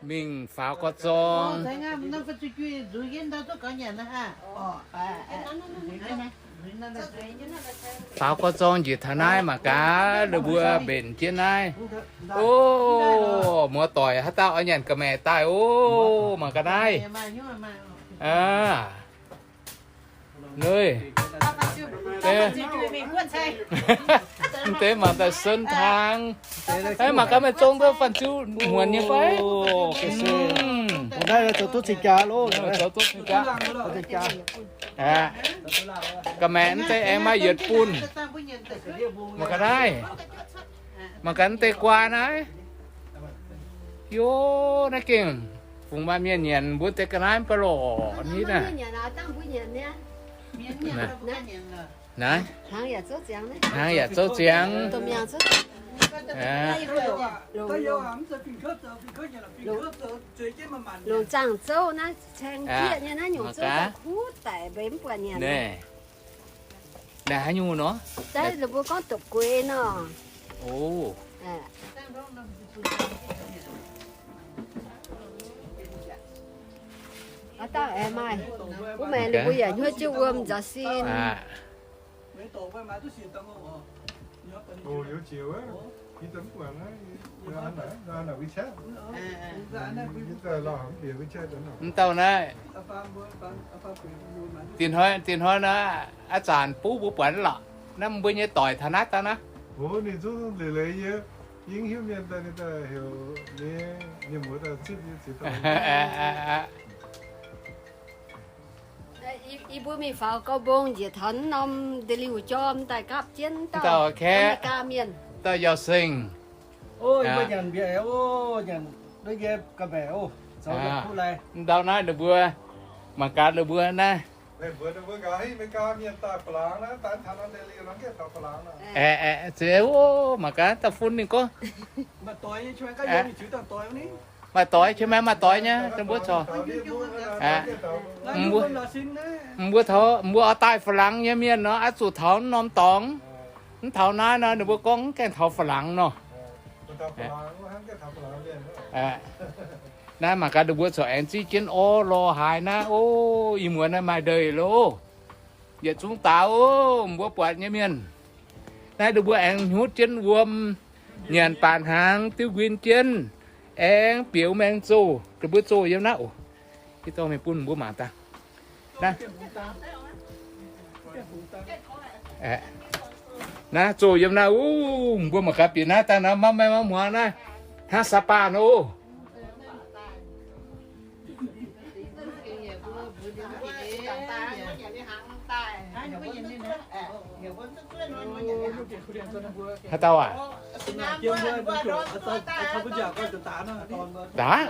Mingh faaux gorx zorng. Faaux gorx zorng njiec taux naaiv mangc gaax, ninh mbuo mbenc jienv naaiv. O, muoz-doic haaix dauh oix nyanc ga'maeqc daaih o, mangc gaax naaiv. Aa, Nui. Deix mangc daaih senv tang. Mangc gaax meih zong duqv fanh ziu muonc nyei fai? Zoux duqv cing-jaa. Ga'maeqc naaiv deix aengx maaih yietc bunh. Mangc gaax naaiv. Mangc gaax naaiv deix guaa naaiv. Yo, naaiv gengh fungc maaih mienh nyanc mbuo deix ga'naaiv mv baac lorqc nitv naaiv. Naaiv, hnangv yaac zouv ziangx. Longc zaangh zouv naaiv caeng jieqv nyei naaiv nyungc zouv daaih kuv daic mbeix mv buatc nyanc. Naaiv haaix nyungc nor? Mbuo gorngv dopc-gueix nor. O. Aa, dauh aengx maaih. Wuov maengx ninh mbuo yaac hnyouv jienv wuom nzaaux sin. Mv dauh naaiv, dinh hnoi, dinh hnoi naaiv, a'zanc buv mbuo buatc lorqc. Naaiv mbuo nyei doic taux naaiv daaih naaiv. Ninh zungv leiz-leiz yie, yie hiuv mienh daaih, ninh daaih heuc ninh, ninh muoz daaih zipv yie ziex dauh. Yie mbuo mingh faaux gau mbong njiec taux norm ndeic-liuh jorm daaih gapv jienv dauh America mienh, dauh Yauh Seng. Mbuo nyanc mbiaeqc, nyanc duqv nyei ga'mbaeqc, zoux kuv lai. Ndau naaiv ninh mbuo mangc gaax ninh mbuo naaiv. Aeqv, aeqv, mangc gaax dauh fun ninh gorngv maaih doix, qiex maah, maaih doix nyei, mbuo corc. Mbuo taux, mbuo oix daaih Faa-laangx nyei mienh nor, oix zuqc taux norm dorngx. Mv taux naaiv nor, ninh mbuo gorngv mv gaengh taux Faa-laangx nor. Naaiv mangc gaax ninh mbuo corc aengx zieqv jienv orv lorh haaix naaiv. O, ih muonz naaiv maaih ndeic loh. Yietc zungv daaux o, mbuo buatc nyei mienh. Naaiv ninh mbuo aengx hnyutv jienv wuom, nyanc baac hnaangx diuv nquin jienv, aengx bieux maengx zoh, ninh mbuo zoh yiem naaiv oc. Ih dorh mingh bun mbuo mangc daaih. Naaiv, naaiv zoh yiem naaiv, o, mbuo mangc gaax bieqc naaiv daaih nor, maiv maaih maiv hmuangx naaiv, hnangv saax baah nor. Haaix dauh aac? Daaih?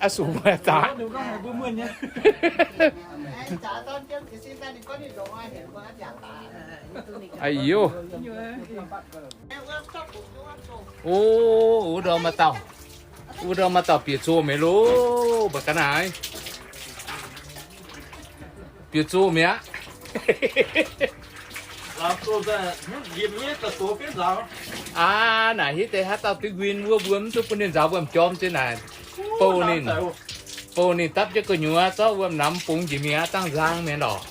Aa, sux mbuo daaih. Aa, yoh. O, wuov ndorm maaih dauh, wuov ndorm maaih dauh bieqc zoh mi'aqv loh, mbuo ga'naaiv. Bieqc zoh mi'aqv. Aa, naaic hitv deix haaix dauh diuv nquin wuov, mbuo mv duqv bun ninh nzaaux wuom-jorm ziex naaic. Bouh ninh, bouh ninh dapv jienv gu'nyuoz zorqv wuom-namx bungx njiec mingh aqv, dangh nzang mi'aqv lorqc.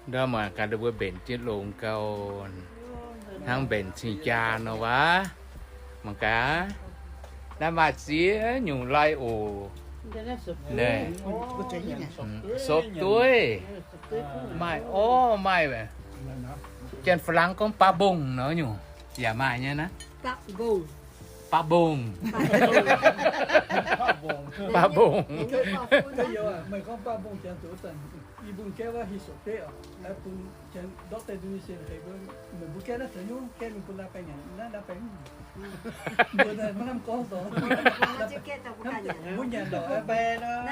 Ndau mangc gaax, ninh mbuo mbenc jienv longx gau, hnangv mbenc cing-jaa nor waac. Mangc gaax, naaiv maaih ziex nyungc lai oc. Sopv dueiv, maaih orv, maaih, Janx-Faa-laangx gorngv baqv mbongh nor nyungc, yaac maaih nyei naaiv. Baqv mbongh. Baqv mbongh.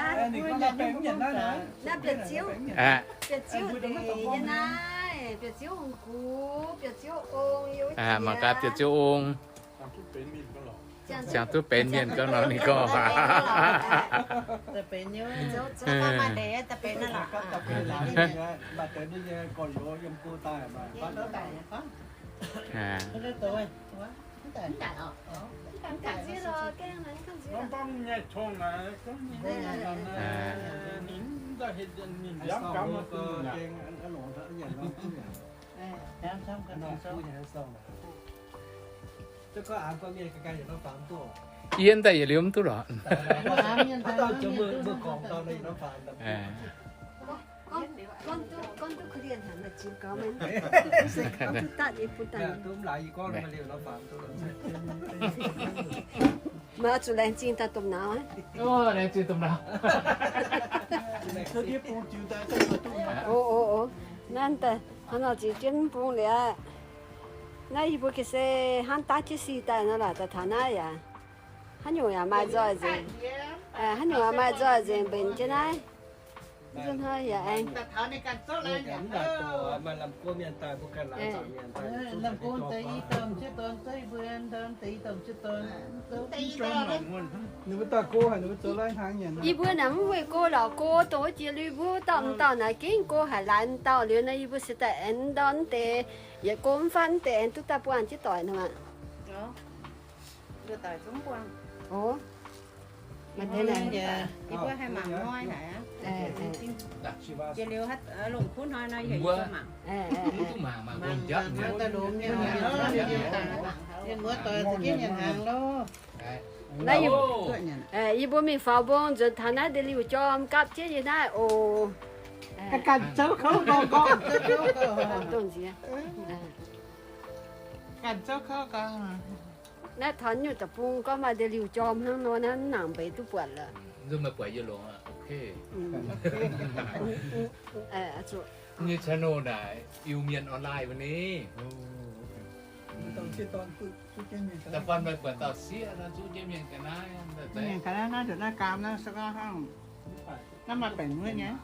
Naaiv biauv-ziouv ndeic nyei naaiv, biauv-ziouv ong-gux, biauv-ziouv ong. Mangc gaax biauv-ziouv ong. Ziangh duqv benx mienh gau nor ninh gorngv. Yie daaih yietc liuz mv duqv lorqc. Maiv zuqc laengz zingh daaih domh nauz. Laengz zingh domh nauz. O, o, o. Naaiv daaih hnangv nor ziex jienv mv bung liuz aqv. Naaiv yie mbuo ga'sie hnangv daav jienv si daaih nor lorqc, daaih taux naaiv yaac haaix nyungc yaac maaih nzoih nzengc. Haaix nyungc yaac maaih nzoih nzengc mbenc jienv naaiv. Nzunc hnoi yaac aengx Yie mbuo naaic mv weih go lorqc, go dongh wuov jiex lui mbuo dauh m'dauh naaic gengh go haic laaix m'dauh liuz nor, yie mbuo se daaih aengx ndorn deix, yietc go mv faanv deix aengx duqv daaih buangh jienv doic nor aqv. O, mv deix naaic, yie mbuo haih mangc hnoi haic aqv. Jiex liuz longc kuv hnoi nor, yie mbuo mangc. Mienh muoz doic za'gengh nyanc hnaangx loh. Naaiv yie mbuo mingh faaux mbong nzuonx taux naaiv ndeic-liuh jorm gapv jienv yie naaiv oc. Ganh zoux kouv gorngv, ganh zoux kouv gorngv. Naaiv taux nyungc deic-bung gorngv maaih ndeic-liuh jorm hnangv nor, naaiv mv nangc mbeix duqv buatc lorqc. Nyei channel naaic Iu-Mienh online wuov ni. Da'faanh meih buatc dauh sieqv nor, zuqv jienv mienh ga'naaiv, mienh ga'naaiv naaiv nzuonx naaiv gaam naaiv se gorngv hnangv naaiv maaih baengc nuov nyei.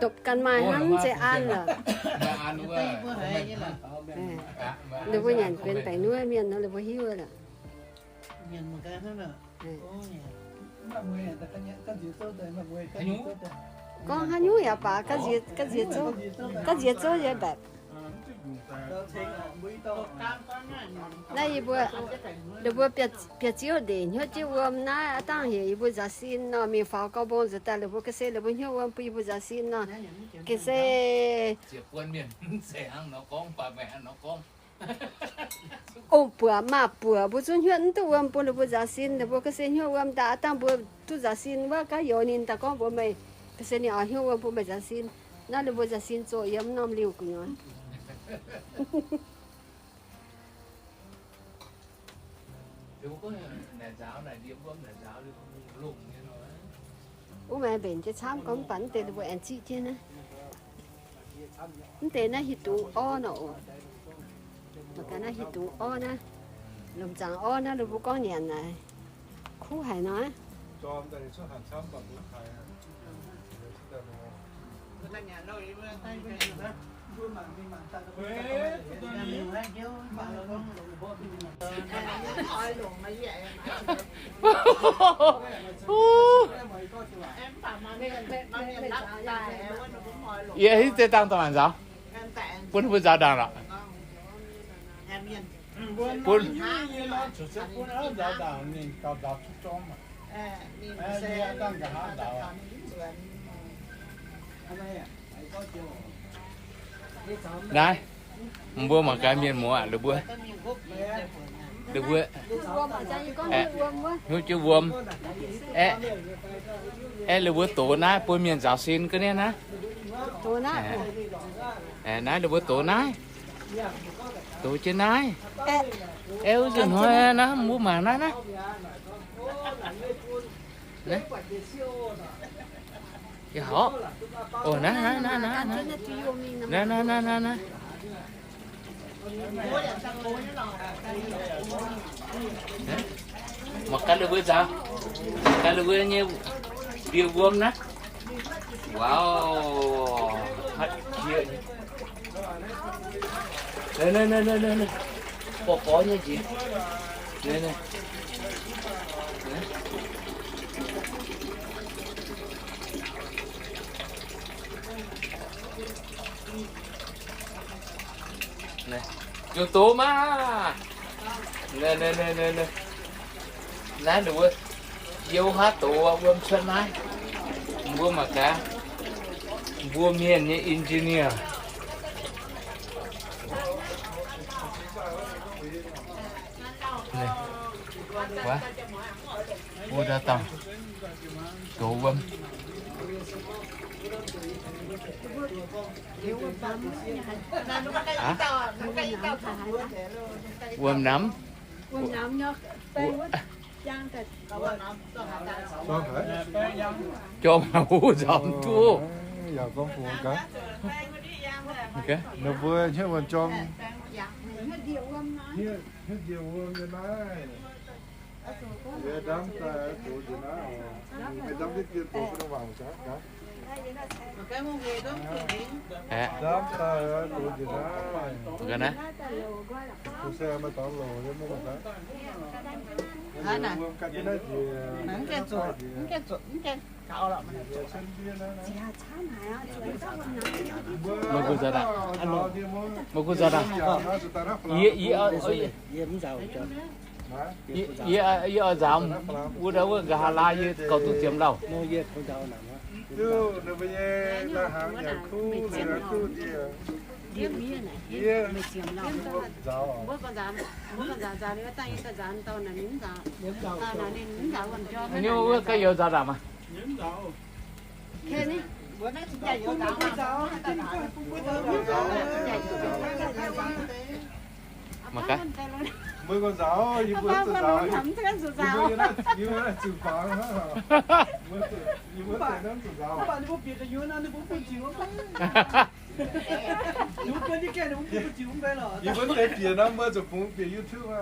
Dopc ganh maaih hnangv zeiz an lorqc. Ninh mbuo nyanc benx baengc nuov mienh nor, ninh mbuo hiuv lorqc. Gorngv haaix nyungc yaac baac, ga'nziex zouv, ga'nziex zouv yaac mbaeqc. Naaiv yie mbuo, ninh mbuo biauv-ziouv ndeic hnyouv jienv wuom naaiv, aav dangh heuc yie mbuo nzaaux sin nor, mingh faaux gau mbong nzuonx daaih, ninh mbuo ga'sie ninh mbuo hnyouv wuom bun yie mbuo nzaaux sin nor. Ga'sie Ong-buoc maah, buoc mbuo zungv hnyouv mv duqv wuom bun ninh mbuo nzaaux sin. Ninh mbuo ga'sie hnyouv wuom daaih, aav dangh mbuo duqv nzaaux sin wuov, gaax youz ninh daaih gorngv mbuox meih, ga'sie ninh oix hnyouv wuom bun meih nzaaux sin. Naaiv ninh mbuo nzaaux sin zoqc yiem norm liuh gu'nyuoz. Wuov maengx mbenc jienv camv gorngv mv baac mv deix ninh mbuo aengx ziqv jienv naaiv. Mv deix naaiv hieh dungz orv nor oc. Mangc gaax naaiv hieh dungz orv naaiv, lomc zaangc orv naaiv, ninh mbuo gorngv nyanc naaic, kuv haic nor. Yie hiuv zeiz dangh dongh maanc nzaaux, bun mbuo nzaaux ndaangc lorqc. Bun naaiv, mbuo mangc gaax mienh muoz aqv, ninh mbuo, ninh mbuo hnyouv jienv wuom. Aeqv, ninh mbuo dox naaiv bun mienh nzaaux sin ga'naaiv naaiv. Naaiv ninh mbuo dox naaiv, dox jienv naaiv. Aeqv, wuov nzunc hnoi naaiv mbuo mangc naaiv naaiv. Horpc, naaiv, naaiv, naaiv, naaiv, naaiv. Mangc gaax ninh mbuo nzaaux, gaax ninh mbuo nyei ndie wuom naaiv. Wow, haiz jiex. Borqv borqv nyei jiex. Ziouc doz maah. Naaiv ninh mbuo yiem wuov haav doz wuom cuotv naaiv. Mbuo mangc gaax, mbuo mienh nyei engineer. Wuov, wuov dauh doz wuom. Wuom namx. Jorm haic, nzauh mv duqv. Ninh mbuo hnyouv wuom jorm. Hnyouv ndie wuom nyei naaiv. Ndamv daaih doz njiec naaiv oc. Meih ndamv diqv dien doz bun ninh mangc gaax. Ndamv daaih doz njiec naaiv. Doz se maaih dorngx loc nyei, mv baac wuom ganh jienv naaiv njiec. Meih gunv nzauh daaih. Meih gunv nzauh daaih. Yie, yie, yie, yie oix nzaaux wuov, wuov nqa'haav laaix yie gauh duqv ziemx lauh. Nyungc wuov ga'youz nzaaux ndaangc maah. Mangc gaax. Mbuo gorngv nzaaux, yie mbuo zuqc nzaaux. Yie mbuo zuqc nzaaux. Yie mbuo deix bieqc nor, mbuo zuqc bungx bieqc YouTube aqv.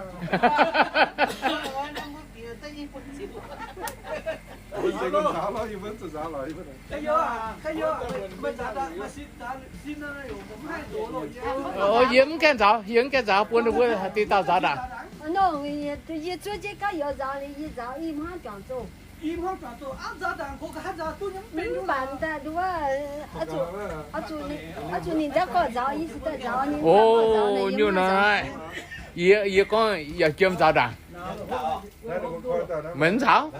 Mbuo deix gorngv nzaaux lorqc, yie mbuo zuqc nzaaux lorqc, yie mbuo. Yie mv gaengh nzaaux, yie mv gaengh nzaaux, bun ninh mbuo deix dauh nzaaux ndaangc. Yie zuov jienv gauh youz nzaaux liuz, yie nzaaux i hmuangv juangc zoh. Mv baac daaih nduov, oix zuqc ninh nzauh gorx nzaaux, yie zuqc daaih nzaaux ninh. O, nyungc naaiv, yie, yie gorngv yaac jiem nzaaux ndaangc. Meih mv nzaaux?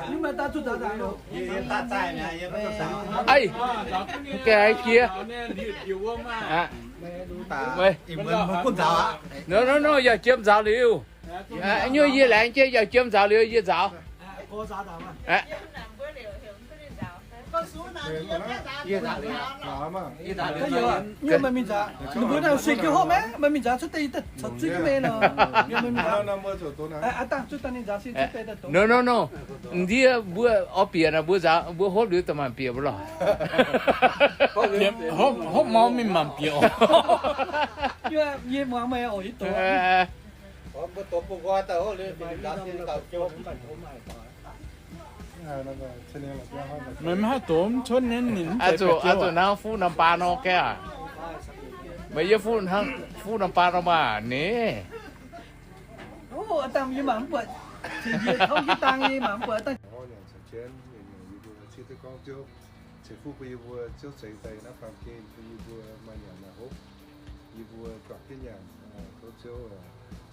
Ei, mv gaengh jiex. Nor, nor, nor, yaac jiem nzaaux liuz. Nyungc yie laengz jienv yaac jiem nzaaux liuz yie nzaaux. Nor, nor, nor. Ndiev mbuo oix bieqc naaic, mbuo nzaaux, mbuo hopv liuz daaih maanc bieqc mbuo lorqc. Hopv, hopv mau mingh maanc bieqc oc. Meih mv haih doz mv cuotv ninh, ninh mv zeiz zuqc hnangv fuqv norm baan nor gaeqv aac. Meih yiem fuqv hnangv fuqv norm baan nor maah, ninh. Ceix fuqv bun yie mbuo, Ziouv ceix daaih naaiv baamh gen bun yie mbuo maaih nyanc maaih hopv. Yie mbuo juangc jienv nyanc, tov Ziouv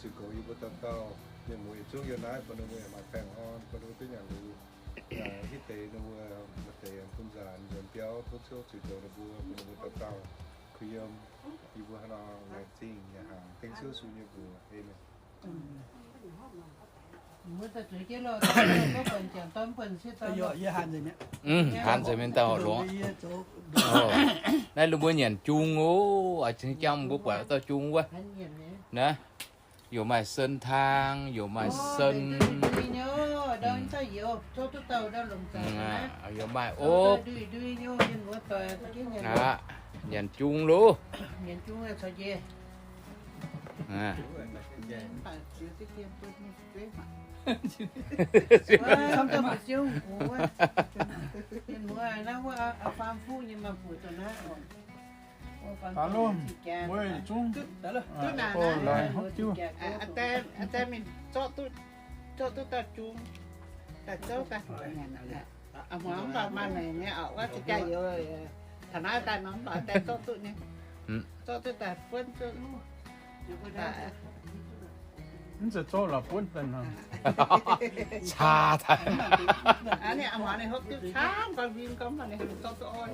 ziux goux yie mbuo dauh dauh. Mienh muoz yietc zungv yiem naaiv bun ninh mbuo yaac maaih baengh orn, bun ninh mbuo duqv nyanc liuz, hitv deix ninh mbuo maaih deix bun nzaanx nzuonx biauv. Tov Ziouv ziux goux ninh mbuo, bun ninh mbuo dauh dauh kuh yiem. Yie mbuo haaix nor laengz zingh yaac hnaangx dengv Ziouv Yesu nyei mbuox. Aamen. Hanc nzengc mienh daaih horc longx. Naaiv lungh mbuo nyanc jung oc, jangv mbuo buatc dauh jung wuov. Naaiv, yaac maaih sen taang, yaac maaih sen, yaac maaih opv. Aqc, nyanc jung loh. Zorqv duqv daaih jung, daaih zouv daaih. A'hmuangx mv baac maaih maengc nyei oc, wuov za'gengh youz taux naaiv daaih nor mv baac daaih zorqv duqv nyei. Zorqv duqv daaih buonv duqv. Mv zeiz zorqv lorqc, buonv daaih nor. Caa daaih. A'hmuangx ninh hopv diuv camv, gorngv mbuo gorngv mv baac ninh zorqv duqv orn.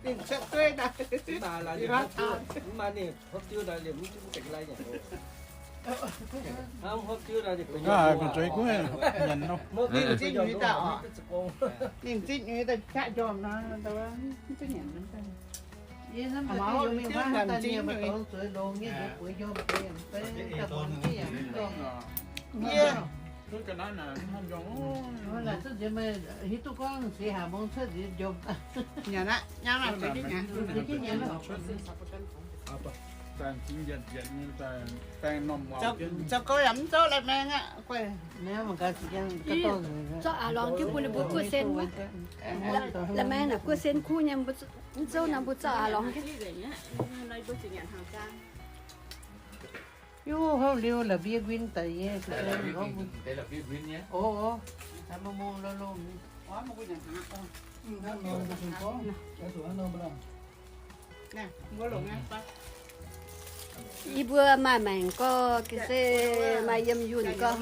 Ninh cuotv dueiv daaih. Maaih ninh hopv diuv daaih liemh mv deix lai nyanc. Ninh zinh nyuiz daaih oc. Ninh zinh nyuiz daaih qaqv njormh nor, mv duqv nyanc. Hiuv duqv gorngv seix haaix mong cuotv nziex njormh. Nyanc aqv, nyanc aqv, nyanc. Zoux gouv yaac mv zouv lai maeng aqv. Zorqv aav lorngx jienv bun ninh mbuo guoqv sen wuov. Lai maeng naaic guoqv sen kuv nyei, mv zouv nor mbuo zorqv aav lorngx jienv. Yie hopv liuz la'mbie nquin daaih yie. O, o. Yie mbuo maaih maengc gorx, ga'sie maaih yiem yunh gorx.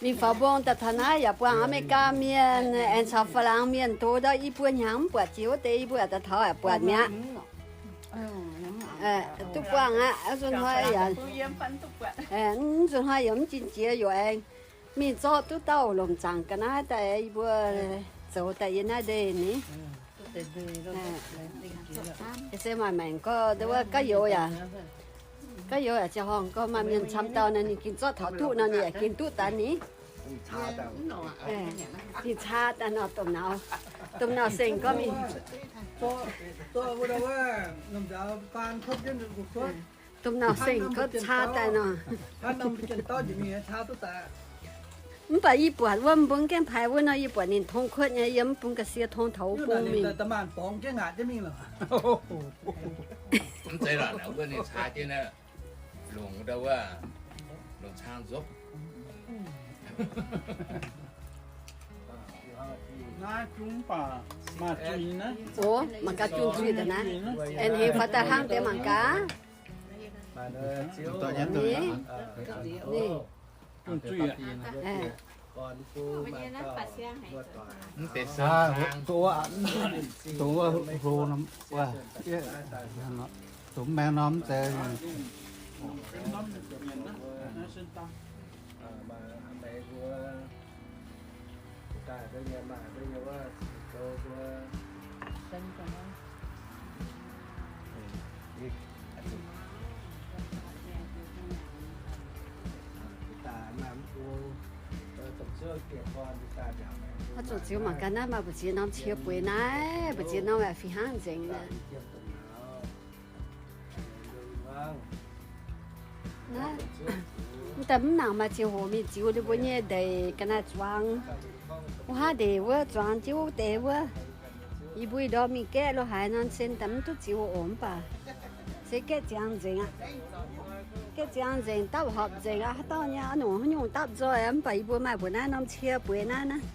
Mingh faaux mbong daaih taux naaiv yaac buangh Aa^me^li^gaa mienh aengx caux Faa^laangx mienh doz ndau, yie mbuo hnyangx mv buatc jiex wuov deix, yie mbuo yaac daaih taux yaac buatc mi'aqv. Duqv buangh aqv, nzunc hnoi yaac, nzunc hnoi yaac mv jin jiex, yaac aengx mingh zorqv duqv dauh lomc zaangc ga'naaiv daaih, yie mbuo zoux daaih yie naaiv ndeic ni. Se maaih maengc gorx, ndau wuov gaav youz yaac, gaav youz yaac ziangh horngh gorx, maaih mienh camv dauh nor, ninh gengh zorqv taux duqv nor, ninh yaac gengh duqv daaih ni. Ninh caa daaih nor, domh nauz, domh nauz seng gorngv mingh. Domh nauz seng gorngv caa daaih nor. Mv baac yie buatc wuov mbong gaengh paaix wuov nor, yie buatc ninh tong kuotv nyei, yie mv bun ga'sie tong taux wuov bung mingh. Mv zeiz lorqc, wuov ninh caa jienv naaiv, longc ndau wuov, longc cang nzopv. O, mangc gaax jung zuiz daaih naaiv. Aengx hengx faaux daaih hnangv deix mangc gaax. Ni, ni. Dongh wuov hlo norm, dongh maengx norm deix. Oix zuqc ziux mangc gaax naaiv maaih mbu'ziex norm cie bueix naaiv, mbu'ziex norm fih hnangv nzengc. Naaiv, mv daaih mv nangc maaih ziangh hoc mingh ziux ninh mbuo nyei ndeic ga'naaiv zuangx. Wuov haav ndeic wuov zuangx jienv wuov deix wuov. Yie mbuo ih ndorm mingh gaeqv lo haaix nor se daaih mv duqv ziux oc, mv baac se gaeqv ziangx nzengc aqv. Gaeqv ziangx nzengc, dapv horpc nzengc aqv. Haaix dauh nyei a'nongc haaix nyungc dapv nzoih aqv, mv baac yie mbuo maaih mbuo naaiv norm cie bueix naaiv naaiv.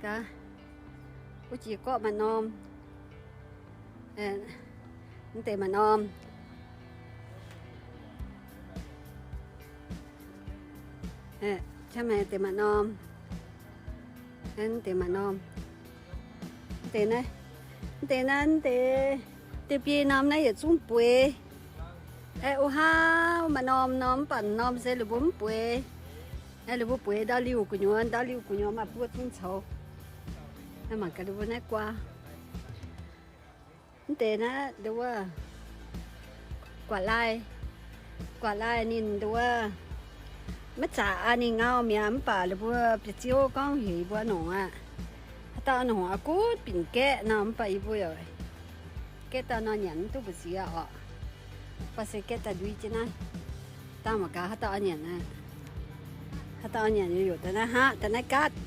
Gaax, wuov jiex gorqv maaih norm. Mv deix maaih norm. Mv deix maaih norm. Mv deix maaih norm. Mv deix naaiv, mv deix naaiv, mv deix, deix biei norm naaiv yietc zungv bueix. Aeqv, o haav, maaih norm norm, mv baac norm se ninh mbuo mv bueix. Aeqv, ninh mbuo bueix ndau liuh gu'nyuoz, ndau liuh gu'nyuoz maaih buo zungv coux. Naaiv mangc gaax ninh mbuo naaiv guaa. Mv deix naaiv nduov, guatc lai, guatc lai ninh nduov, maiv zaqc aqv, ninh ngau mi'aqv, mv baac ninh mbuo biauv-ziouv gorngv heuc yie mbuo nongc aqv. Haaix dauh nongc aqv, gunv binc gaeqv nor, mv baac yie mbuo yaac gaeqv dauh nor nyanc mv duqv mbu'ziex oc. Mv baac se gaeqv daaih ndui jienv naaiv. Dangh mangc gaax haaix dauh oix nyanc aqv. Haaix dauh oix nyanc, yaac daaih naaiv hngaqv, daaih naaiv gaatv.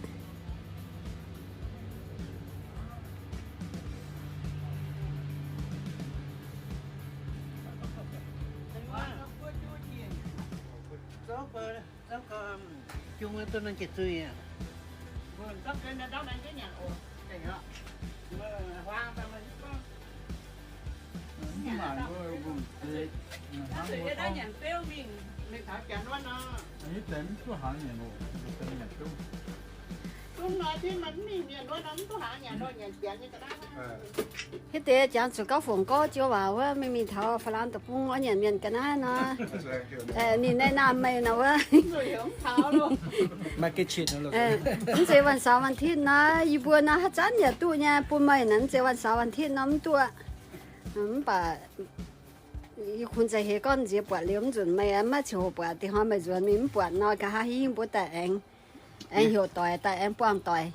Hitv deix jangx zuqc gauh fungc gorx jienv waac wuov, mingh mingh taux Faa^lan Deic-Bung oix nyanc mienh ga'naaiv nor. Ninh naaiv naamh meih nor wuov. Mv zeiz วันเสาร์วันอาทิตย์ nor, yie mbuo naaiv haaix zanc yaac duqv nyei, bun meih naaic mv zeiz วันเสาร์วันอาทิตย์ nor mv duqv. Mv baac yie kungx za'heix gorngv nziex buatc liuz mv nzunc meih maiv ziangh hoc buatc, dih hnoi meih nzuonx mingh mv buatc nor, nqa'haav hingv mbuo daaih aengx, aengx heuc doic daaih aengx buangh doic.